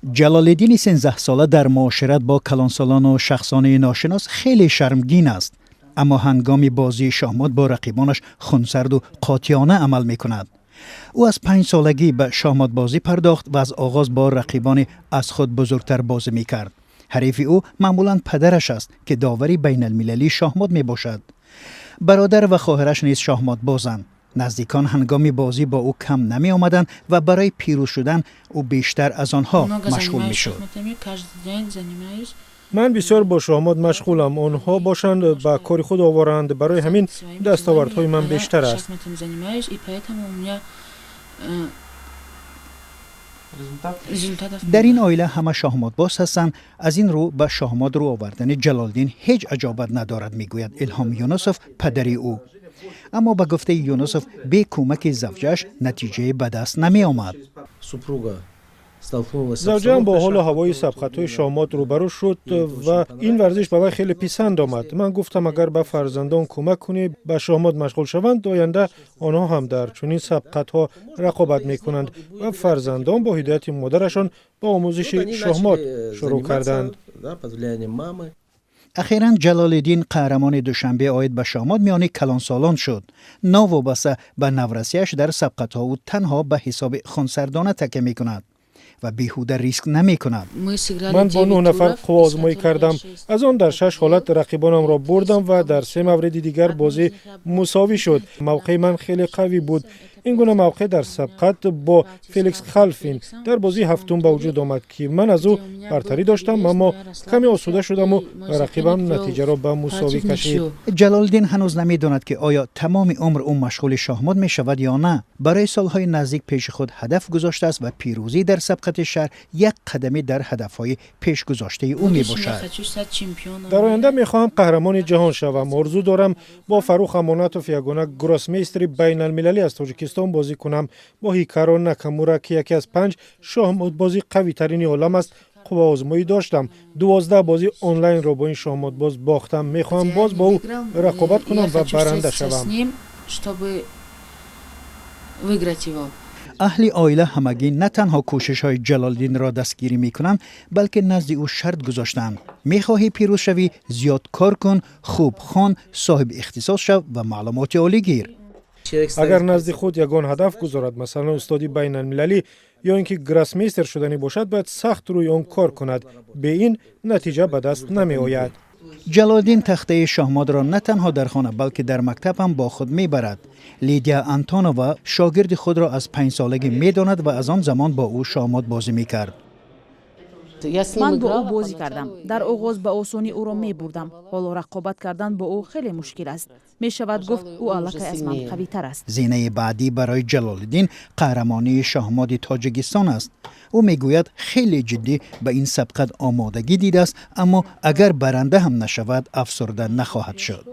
Ҷалолиддини 13сола дар муошират бо калонсолону шахсони ношинос хеле шармгин аст, аммо ҳангоми бозии шоҳмот бо рақибонаш хунсарду қотеона амал мекунад. Ӯ аз 5солагӣ ба шоҳмотбозӣ пардохт ва аз оғоз бо рақибони аз худ бузургтар бозӣ мекард. Ҳарифи ӯ маъмулан падараш аст, ки довари байналмилалии шоҳмот мебошад. Бародар ва хоҳараш низ шоҳмотбозанд. Наздикон ҳангоми бозӣ бо ӯ кам намеомаданд ва барои пирӯз шудан ӯ бештар аз онҳо машғул мешуд. Ман бисёр бо шоҳмот машғулам, онҳо бошанд, ба кори худ овораанд. Барои ҳамин дастовардҳои ман бештар аст. Дар ин оила ҳама шоҳмотбоз ҳастанд. Аз ин рӯ ба шоҳмот рӯ овардани Ҷалолиддин ҳеҷ аҷобат надорад, мегӯяд Илҳом Юнусов, падари ӯ. Аммо ба гуфтаи Юнусов, бе кӯмаки завҷааш натиҷае ба даст намеомад. Завҷаам бо ҳолу ҳавои сабқатҳои шоҳмот рӯбарӯ шуд ва ин варзиш ба вай хеле писанд омад. Ман гуфтам, агар ба фарзандон кӯмак кунӣ, ба шоҳмот машғул шаванд, оянда онҳо ҳам дар чунин сабқатҳо рақобат мекунанд. Ва фарзандон бо ҳидояти модарашон ба омӯзиши шоҳмот шурӯъ карданд. Ахиран Ҷалолиддин қаҳрамони Душанбе оид ба шоҳмот миёни калонсолон шуд. Новобаста ба наврасиаш, дар сабқатҳо ӯ танҳо ба ҳисоби хунсардона такя мекунад ва беҳуда риск намекунад. Ман бо нӯҳ нафар қувваозмоӣ кардам. Аз он дар шаш ҳолат рақибонамро бурдам ва дар се мавриди дигар бозӣ мусовӣ шуд. Мавқеи ман хеле қавӣ буд. Ин гуна мавқеъ дар сабқат бо Феликс Халфин дар бозии ҳафтум ба вуҷуд омад, ки ман аз ӯ бартарӣ доштам, аммо каме осуда шудаму рақибам натиҷаро ба мусовӣ кашид. Ҷалолиддин ҳанӯз намедонад, ки оё тамоми умр ӯ машғули шоҳмот мешавад ё на. Барои солҳои наздик пеши худ ҳадаф гузоштааст ва пирӯзӣ дар сабқати шаҳр як қадаме дар ҳадафҳои пешгузоштаи ӯ мебошад. Дар оянда мехоҳам қаҳрамони ҷаҳон шавам. Орзу дорам бо Фаррух Амонатов, ягона гроссмейстери байналмилалӣ аз Тоҷикистон, бозӣ кунам. Бо Ҳикаро Накамура, ки яке аз панҷ шоҳмотбози қавитарини олам аст, қувваозмоӣ доштам. 12 бозии онлайнро бо ин шоҳмотбоз бохтам. Мехоҳам боз бо ӯ рақобат кунам ва баранда шавам. Аҳли оила ҳамагӣ на танҳо кӯшишҳои Ҷалолиддинро дастгирӣ мекунанд, балки назди ӯ шарт гузоштаанд: мехоҳӣ пирӯз шавӣ, зиёд кор кун, хуб хон, соҳиби ихтисос шав ва маълумоти олӣ гир. Агар назди худ ягон ҳадаф гузорад, масалан, устоди байналмилалӣ ё ин ки гроссмейстер шуданӣ бошад, бояд сахт рӯи он кор кунад. Бе ин натиҷа ба даст намеояд. Ҷалолиддин тахтаи шоҳмотро на танҳо дар хона, балки дар мактаб ҳам бо худ мебарад. Лидия Антонова шогирди худро аз 5солагӣ медонад ва аз он замон бо ӯ шоҳмот бозӣ мекард. Ман бо ӯ бозӣ кардам. Дар оғоз ба осонӣ ӯро мебурдам. Ҳоло рақобат кардан бо ӯ хеле мушкил аст. Мешавад гуфт, ӯ аллакай аз ман қавитар аст. Зинаи баъдӣ барои Ҷалолиддин қаҳрамонии шоҳмоти Тоҷикистон аст. Ӯ мегӯяд, хеле ҷиддӣ ба ин сабқат омодагӣ дидааст, аммо агар баранда ҳам нашавад, афсурда нахоҳад шуд.